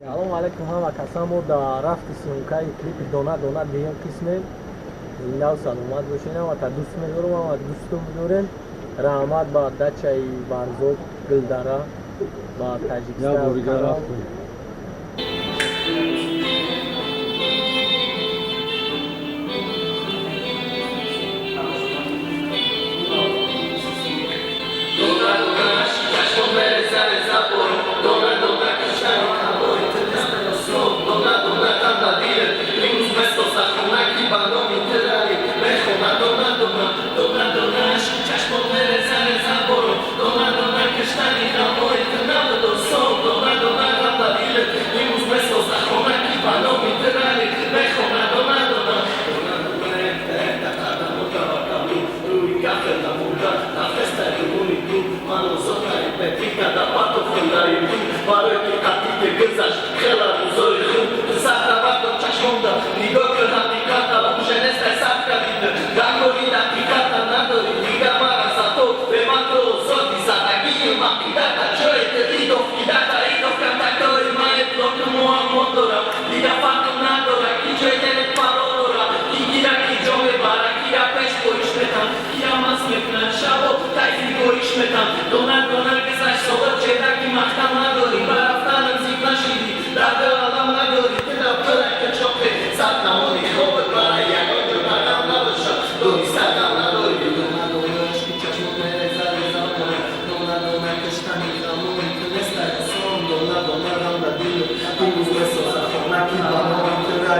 Салом алейкум ҳама касан, мо дар рафти съёмкаи клипи «Дона дона» дуюм қисмем. Зиндаву саломат бошед, ҳамата дӯст медорам, ҳама дӯстум дорем. Раҳмат ба дачаи Варзоб, Гулдара, ба Таҷикистон.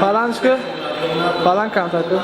Баланшка? Балан камтар кун.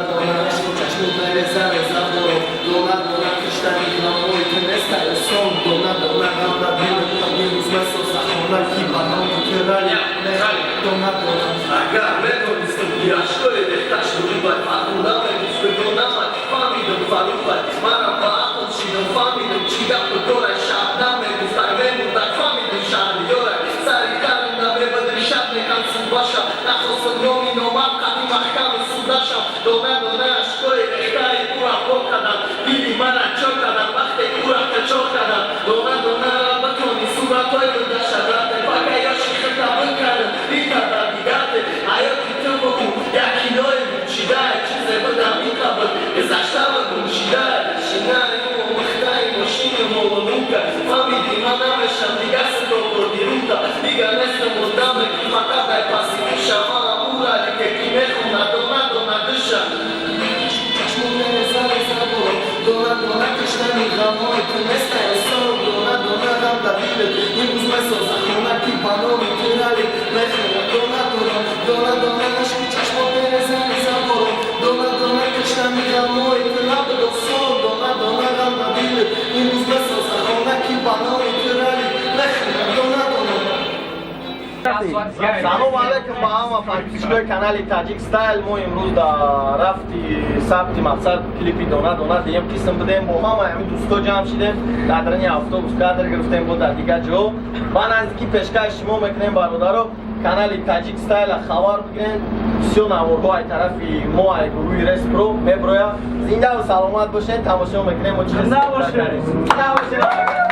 Агар медонистам, ки ашкои рехташ рӯибай фархундамай гуфтугонамай, фаҳмидам, фарухай манам ба ақл шидам, фаҳмидам, чӣ гапу дорай. Шабнам мегуфтай, мемурдай, фаҳмидам, шаҳриёрай сари карам намебадри шаб мекам субаша, нахостам номи номам қати маҳками судашам. Дона дона ашкои рехтаи ӯра пок кардам, дили мана чо кардам, вақте ӯра качо кардам. Дона дона бикони суратҳои будаша рафте пага ёши хита бикардам итада дигарте ҳаёти ту бугу як кинои гумшидай, чизе будам иқа буд, гузашта буд, гумшидай. Шинаи омӯхтаи мошини молонука, фаҳмиди, ман намешам дигар ситокодирута, дигар нестам одаме, ки фақат ай паси душа манам уралике, ки мехонад дона дона душа. Чашмон мереза реза борон, дона дона киштани ғамҳои ту нестай осон, дона дона ғам дар дилат имрӯз месоза хона, ки ба номи ту рали мехонад дона дона. Дона дона ашки чашмон мереза реза борон, дона дона киштани ғамҳои ту набуд осон, дона дона ғам дар дилат имрӯз месоза хона, ки ба номи ту рали мехонад дона дона. Салом алейкум ба ҳама подписчикои канали Таҷик Стайл. Мо имрӯз дар рафти сабти мақсад клипи «Дона дона» дуюм қисм будем. Бо ҳама ҳамин дӯсто ҷамъ шидем, дар дарини автобус кадр гирифтем, бо дар дигар ҷо ба наздикӣ пешкаши шумо мекунем. Бародаро, канали Таҷик Стайла хабар бигирен, бисёр наворҳо ай тарафи мо, ай гурӯҳи Респро меброя. Зиндаву саломат бошед, тамошо мекунем. Мо чиз Зинда бошед! Зинда бошед!